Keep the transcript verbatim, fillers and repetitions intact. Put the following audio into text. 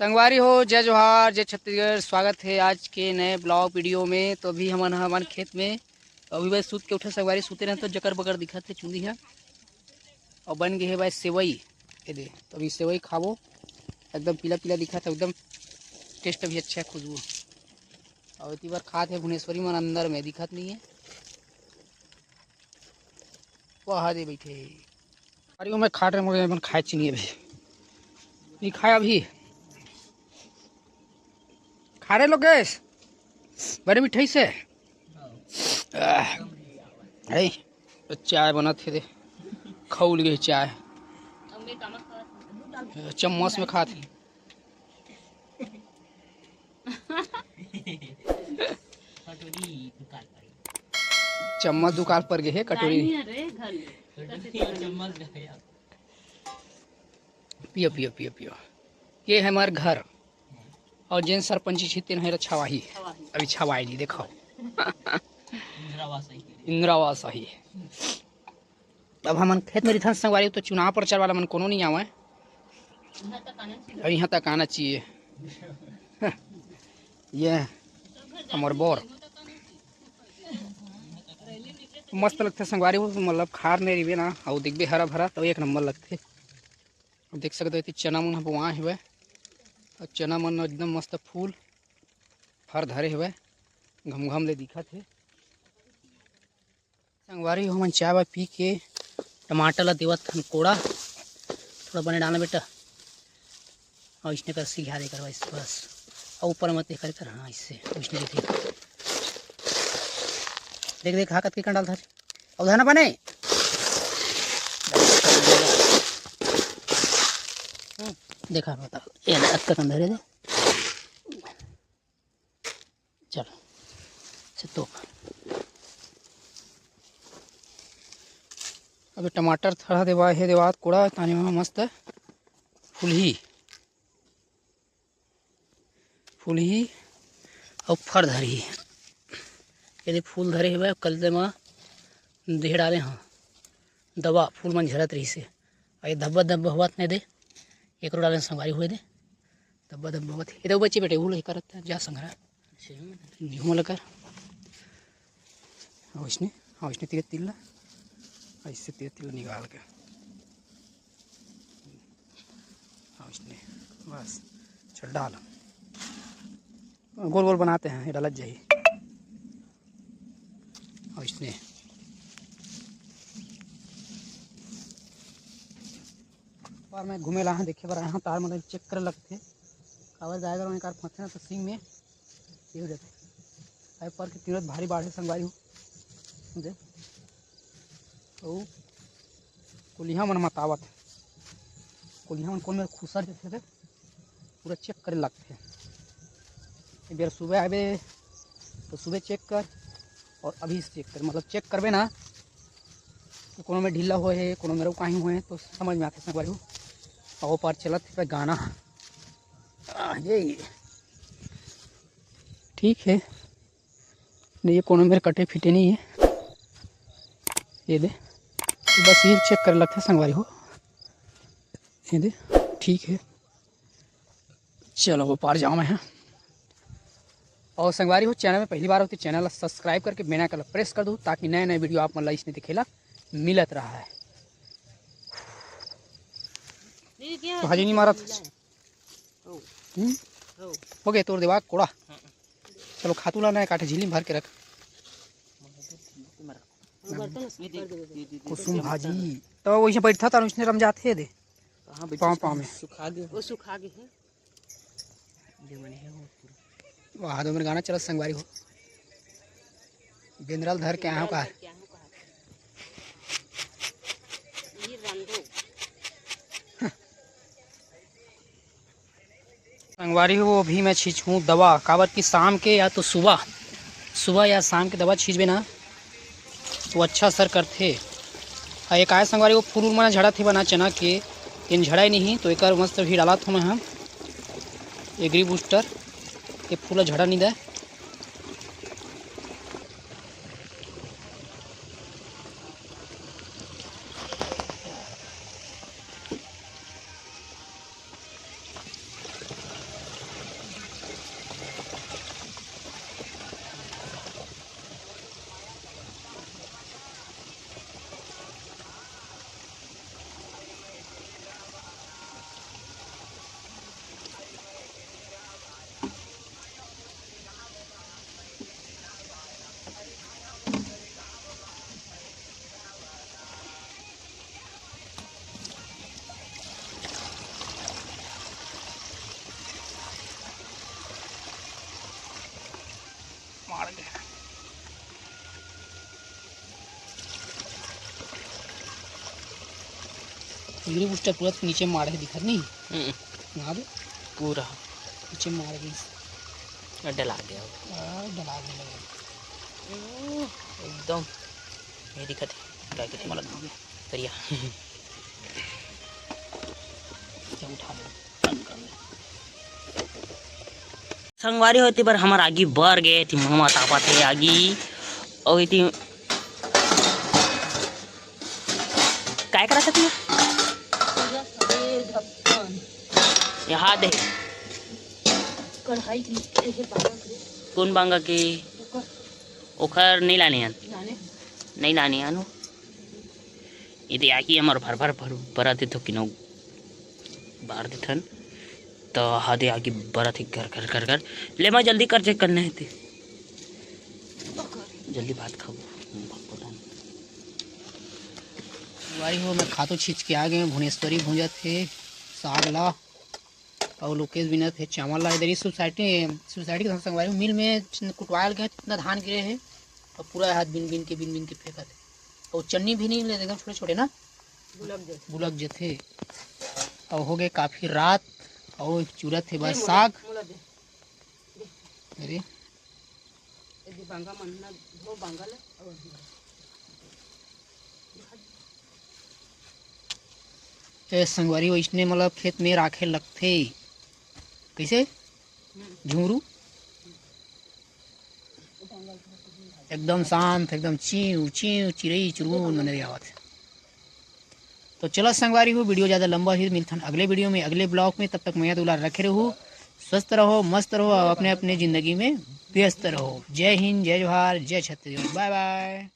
संगवारी हो, जय जोहार, जय छत्तीसगढ़। स्वागत हे आज के नए vlog video में। तो अभी हमन ह हमन खेत में, तो अभी बस सूत के उठे संगवारी, सूते रहे तो जकर बकर दिखत हे चुंदी ह। अउ बन गे हे भाई सेवई, ये दे। तो अभी सेवई खाबो, एकदम पीला पीला दिखत हे, एकदम taste भी अच्छा हे, खुशबू। अउ एती बर खात हे भुनेश्वरी मन, अंदर में दिखत नहीं हे। वहा दे बैठे हे। अरे, मैं खाट रहे, मोर मन खाए चीनी अभी। नहीं खाया अभी। खा रहे लोग गैस? बड़े मिठाई से। आह, है, तो चाय बनत हे दे। खौल गए चाय। चम्मच में खात हे। चम्मच दुकाल पर गे हे, कटोरी। पियो, पियो, पियो, पियो। ये हे हमर घर। अउ जेन सरपंची छिन तेन हे छवाही। अभी छवाही नहीं, देखो। इंदिरा आवास आही। अब हमन खेत में रिथन संगवारी, तो चुनाव प्रचार वाला मन कोनो नहीं आवे। अब यहाँ तक आना चाहिए। ये हमर बोर। मस्त लगथे संगवारी हो, मतलब खार नहीं रहिबे ना, अउ देखबे हरा भरा, तो एक नंबर लगथे। देख सकते हो, एती चना मन ह बोआए हवय, अउ चना मन एकदम मस्त फूल फर धरे हवय, घमघम ले दिखत हे। संगवारी हो, हमन चाय वाय पी के टमाटर ला देवत हन कोड़ा, थोड़ा बने डालना बेटा, अउ इसने कर सिघा दे कर बस, बस, अउ ऊपर मत कर कर, हाँ, इससे इसने देखे, देख देख, हाँ, कतके कन डालत हस, अउ धना बने, देखा बता, ये अतका कन धरे दे। चल, से तो अबे टमाटर थरहा देवा हे देवात कोड़ा, ताने म मस्त फूलही, फूलही अउ फर धरही। यदि फूल धरे हवय, कल दे म देह डाले हंव दवा, फूल मन झरत रहिसे। अउ ये धब्बा धब्बा होवत नहीं दे, एकरो डाले संगवारी होए दे। धब्बा धब्बा होवत हे। ये तो बच्चे बेटे, उल करत हे, जा संगरा। निहुम लगा। अउ इसने, अउ इसने तीर तिल्ला। ऐसे तीर तिल्ला निकाल के। अउ इसने, बस, चल डाल। गोल गोल बनाते हैं, ये डालत जाही। अउ इसने बार मैं घूमे ला देखे बर आया हूँ, तार मन चेक करे लगथे, काबर जाए बर मैं कार फंसे ना तो सिंग में ये हो जाथे। अरे पर के तीनों भारी बाढ़े संगवारी हो दे। अउ कोलिहा मन मतावत, कोलिहा मन कोन मेर खुसर जथे, पूरा चेक करे लगथे। एक बेर सुबह आबे तो सुबह चेक कर, और अभी से चेक कर, मतलब चेक करबे ना तो कोनो में ढीला होए हे, कोनो में रउ काहीं होए हे, तो समझ में आथे संगवारी हो। अउ ओ पार चलत हे गाना। आ, ये ठीक है, नहीं, ये कोनो मेर कटे फिटे नहीं है। ये दे, बस ये चेक करे लगथे संगवारी हो। ये दे, ठीक है, चलो वो पार जाओ मैं, हाँ। और संगवारी हो, चैनल में पहली बार हो तो चैनल ला सब्सक्राइब करके बेल आइकन ला प्रेस कर दो, ताकि नए नए वीडियो आप मन ला इसने दिखेला मिलत रहा है। दीदी, क्या तो हाजी नहीं मारत। ओ। हम्म? ओ। हो गए तोर देवा कोड़ा। हाँ। चलो खातू ला ना काटे झिल्ली में भर के रख। वो बर्तन उसमें कर दो। कुसुम भाजी। तो वही से बैठा था, उसने रम जाते थे दे। कहाँ बैठे? पाँव, पाँव में। सुखा गए। वो सुखा गए हैं। वाह, दो मेरे गाना चला संगवारी हो। बेंदरा ल धर के आए हो का? ये रंगो। संगवारी हो, अभी मैं छींचहूँ दवा, काबर कि शाम के या तो सुबह, सुबह या शाम के दवा छींचबे ना, तो अच्छा असर करथे। अउ एक आय संगवारी, वो फूल उल मन झड़त हे बना चना के, तेन झड़ाए नहीं, तो एकर मस्त भी डालत हूँ मैं ह एग्री बूस्टर, के फूल झड़ा नहीं दे। यूरी बूस्टर पूरा नीचे माढ़े दिखत नहीं। हम्म। यहाँ दे। पूरा। नीचे मार गई। डला गया। आ, डला गया। हम्म, एकदम। ये दिखत है। क्या कहते हैं? करिया। चल उठा ले। संगवारी हो, एती बर हमर आगी बर गे, एती ममा तापत हे आगी। अउ एती काय करत हे? यहाँ दे। कढ़ाई के नीचे हे बांगा के। कौन बांगा के? ओकर। ओकर नहीं लाने हन। लाने। नहीं लाने हन। एती आगी हमर भर भर भर बरत हे तो किनो बार देथन। तो हदे आगी बरत हे घर घर घर घर। ले मैं जल्दी कर जे करने हे ते। जल्दी भात खाबो। भाई हो, मैं खातो छींच के आ गए, भुनेश्वरी भूंजत हे साग ला। अउ लोकेश बिनत हे चावल ला। इधर ये सोसाइटी, सोसाइटी के संगवारी मिल में कुटवाल गए, इतना धान गिरे हे और पूरा हाथ बिन बिन के, बिन बिन के फेंकत हे। और चन्नी भी नहीं ले, एकदम छोटे छोटे ना। बुलक जथे। बुलक जथे। और हो गए काफी रात। और चूरत हे बस साग। अरे ए दे बांगा मन ना धो बांगा ले। ए संगवारी, वैसने मतलब खेत में राखे लगथे। कैसे? झुमरू एकदम शांत, एकदम चीव चीव चिरई चुरमुर मन रे आवत हे। तो चलो संगवारी हो, वीडियो ज़्यादा लंबा ही मिलथन अगले वीडियो में, अगले ब्लॉग में। तब तक मया दुलार रखे रहू, स्वस्थ रहो, मस्त रहो और अपने अपने ज़िंदगी में व्यस्त रहो। जय हिंद, जय जोहार, जय छत्तीसगढ़, बाय बाय।